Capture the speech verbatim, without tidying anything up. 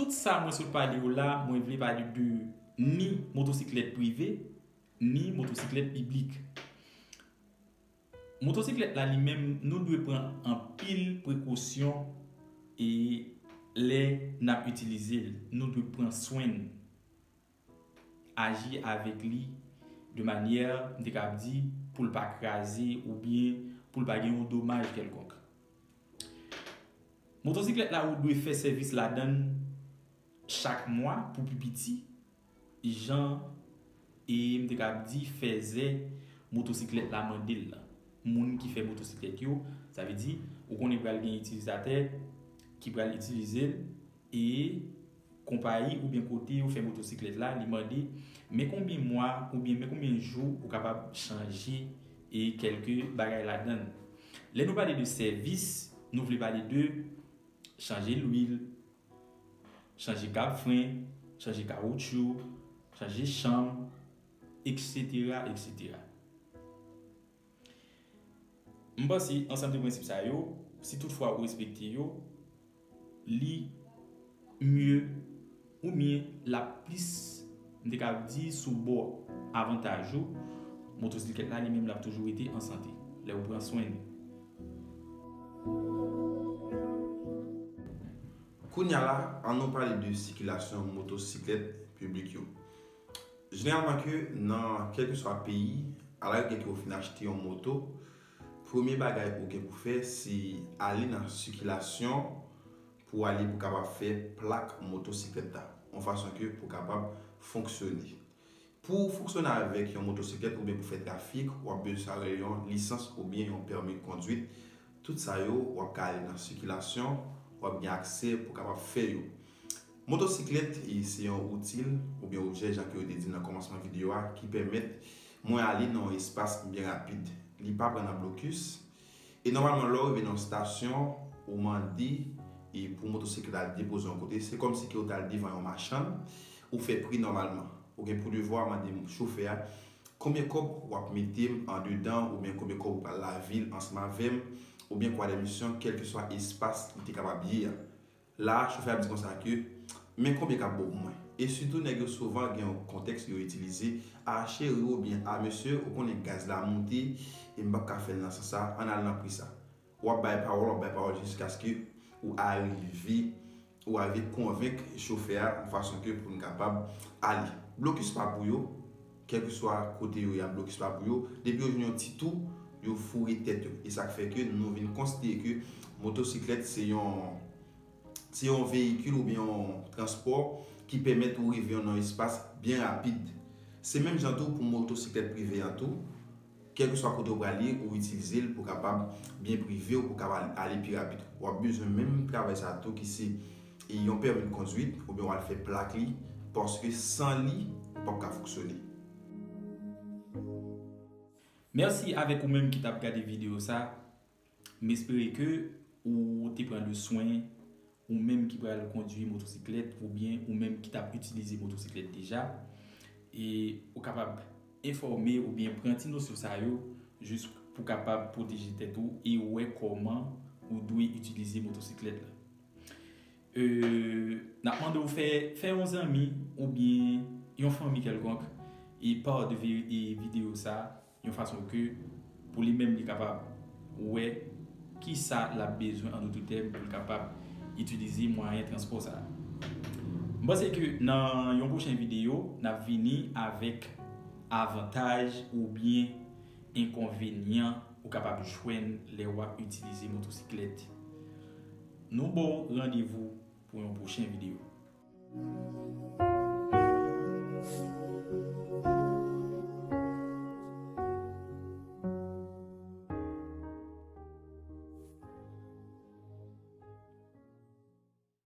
Tout sa mwen sot pale yo la, mwen vle pale de ni motosiklèt prive, ni motosiklèt piblik. Motosiklèt la li menm, nou dwe pran anpil prekosyon e lè n ap itilize l, nou dwe pran swen l, aji avèk li de manyè, m te kab di, pou l pa kraze oubyen pou l pa gen yon domaj kèlkonk. Motosiklèt la ou dwe fè sèvis ladan l chak mwa pou pi piti, jan e m te kab di fèzè motosiklèt la mande l la. Moun ki fè motosiklèt yo, sa vle di, ou konnen pral gen itilizatè ki pral itilize l e konpayi oubyen kote yo fè motosiklèt la, li mande men konbyen mwa oubyen men konbyen jou ou kapab chanje e kèlke bagay ladan l. Lè nou pale de sèvis, nou vle pale de chanje lwil, chanje kab fren, chanje kawotchou, chanje chanm, etsetera, etsetera. M panse ansanm de prensip sa yo, si toutfwa ou respekte yo, li mye oubyen l ap plis, m te ka di, sou bò avantaj ou, motosiklèt la li menm l ap toujou rete an sante lè ou pran swen li. Kounye a la, ann nou pale de sikilasyon motosiklèt piblik yo. Jeneralman ke nan kèlkeswa peyi, alarive ke ou fin achte yon moto, premye bagay ou gen pou fè, se ale nan sikilasyon pou ale pou kapab fè plak motosiklèt la, yon fason ke pou kapab fonksyone. Pou w fonksyone avèk yon motosiklèt oubyen pou fè trafik, w ap bezwen sa rele yon lisans oubyen yon pèmi kondwit. Tout sa yo, w ap ka ale nan sikilasyon, w ap gen aksè pou kapab fè yo. Motosiklèt, e, se yon outil oubyen objè, jan ke yo te di nan kòmansman videyo a, ki pèmèt mwen ale nan yon espas byen rapid. Li pa pran nan blokis. E nòmalman, lè w rive nan yon stasyon, ou mande, e, pou motosiklèt la depoze yon kote, se kòmsi ke w t al devan yon machann, ou fè pri nòmalman. Ou gen pou devwa mande chofè a konbyen kòb w ap mete m andedan, oubyen konbyen kòb ou pral lavil ansanm avè m, oubyen kwa dèmisyon, kèlkeswa espas li te kapab ye a. La a, chofè a ap di konsa ke, men konbyen k ap bon pou mwen. E sitou, nèg yo souvan gen yon kontèks yo itilize, a cheri oubyen a mesye, ou konnen gaz la moute, e m p ap ka fè l nan sans sa, ann al nan pri sa. W ap bay pawòl, w ap bay pawòl jiskaske ou arive, ou arive konvenk chofè a yon fason ke pou n kapab ale. Blokis pa pou yo, kèlkeswa kote yo ye a, blokis pa pou yo. Depi yo jwenn yon ti tou, yo foure tèt yo. E sa k fè ke nou vin konsidere ke motosiklèt se yon, se yon veyikil oubyen yon transpò ki pèmèt ou rive nan yon espas byen rapid. Se menm jan tou pou motosiklèt prive an tou. Kèlkeswa kote w prale, ou itilize l pou kapab byen prive w, pou kapab ale pi rapid. W ap bezwen menm travay sa a tou ki se, e, yon pèmi kondwit, oubyen w al fè plak li, paske san li, ou p ap ka fonksyone. Mèsi avèk ou menm ki t ap gade videyo sa. M espere ke ou te pran le swen ou menm ki pral kondui motosiklèt oubyen ou menm ki t ap itilize motosiklèt deja, e ou kapab enfòme oubyen pran ti nosyon sa yo jis pou kapab pwoteje tèt ou e wè kòman ou dwe itilize motosiklèt la. E, n ap mande w fè, fè yon zanmi oubyen yon fanmi kèlkonk e pataje vi-, e videyo sa yon fason ke pou li menm li kapab wè kisa l ap bezwen an dòt tèm pou l kapab itilize mwayen transpò sa a. M panse ke nan yon pwochen videyo, n ap vini avèk avantaj oubyen enkonvenyan ou kapab jwenn lè w ap itilize motosiklèt. Nou ba w randevou pou yon pwochen videyo.